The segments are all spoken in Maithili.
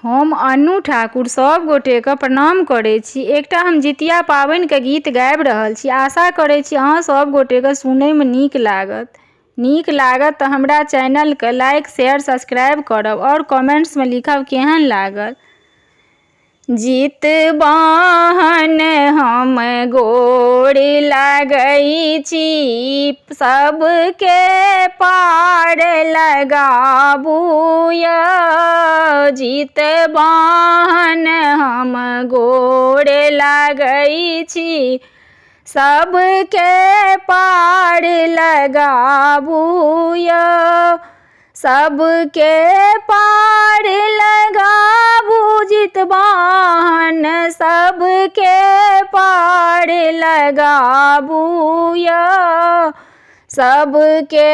हम अनु ठाकुर सभ गोटेके प्रणाम करै छी। एकटा हम जितिया पाबनिके गीत गाबि रहल छी। आशा करै छी अहाँ सभ गोटेके सुनैमे नीक लागत। नीक लागत तऽ हमरा चैनलके लाइक शेयर सब्सक्राइब करब आओर कमेन्ट्समे लिखब केहन लागल। जितवाहन हम गोर लगै छी, सबके पार लगाबू यौ। जितवाहन हम गोर लगै छी, सबके पार लगाबू यौ। सबके पार लगाबू जितवाहन, सबके पार लगाबू यौ। सबके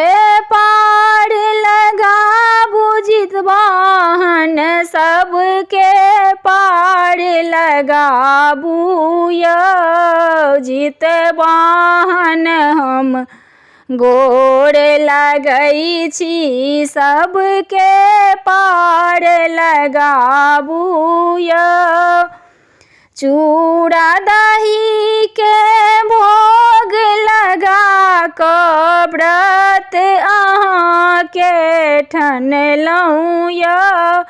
पार लगाबू जितवाहन, सबके पार लगाबू यौ। जितवाहन हम गोर लगै छी, सबके पार लगाबू यौ। चूड़ा दहीके भोग लगा कऽ व्रत अहाँके ठनलहुँ यौ।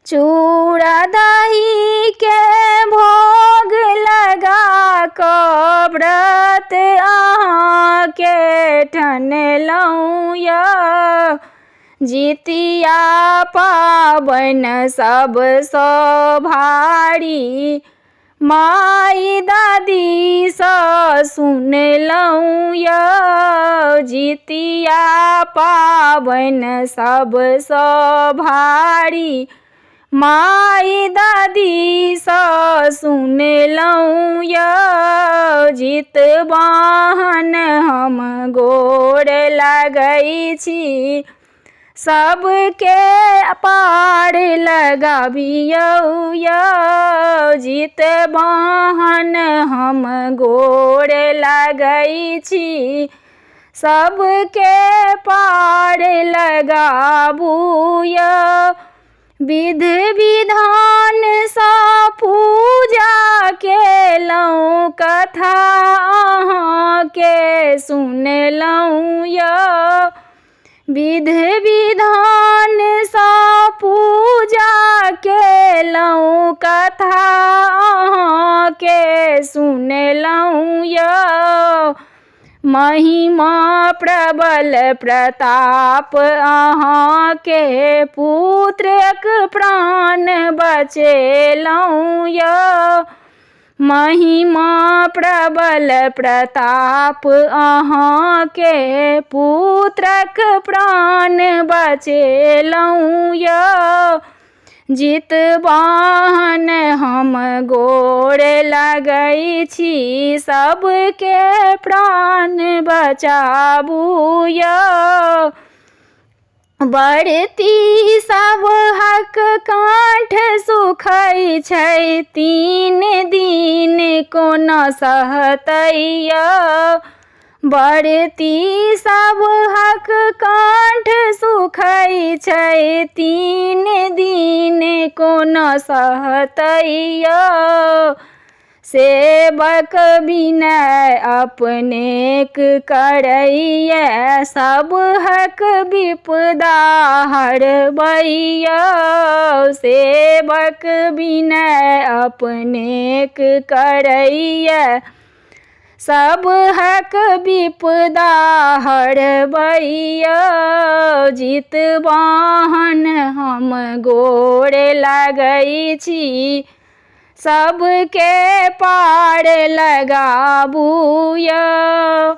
चूड़ा दहीके भोग लगा कऽ व्रत अहाँके ठनलहुँ यौ। जितिया पाबनि सबसँ भारी माइ दादीसँ सुनलहुँ यौ। जितिया पाबनि सबसँ भारी माइ दादीसँ सुनलहुँ यौ। जितवाहन हम गोर लगै छी, सबके पार लगाबियौ यौ। जितवाहन हम गोर लगै छी, सबके पार लगाबू यौ। विधि विधानसँ पूजा केलहुँ, कथा अहाँके सुनलहुँ यौ। विधि विधानसँ पूजा केलहुँ, कथा अहाँके सुनलहुँ यौ। महिमा प्रबल प्रताप अहाँके, पुत्रक प्राण बचेलहुँ यौ। महिमा प्रबल प्रताप अहाँके, पुत्रक प्राण बचेलहुँ यौ। जितवाहन हम गोर लगै छी, सबके प्राण बचाबू यौ। बढ़ती सबहक काँठ सुखै छै, 3 दिन कोना सहतै यौ। बढ़ती सबहक काँठ सुखै छै, 3 दिन कोना सहतै यौ। सेवक विनय अपनेक करैए, सबहक विपदा हरबैया। सेवक विनय अपनेक करैए, सबहक विपदा हरबैया। जितवाहन हम गोर लगै छी, सबके पार लगाबू यौ।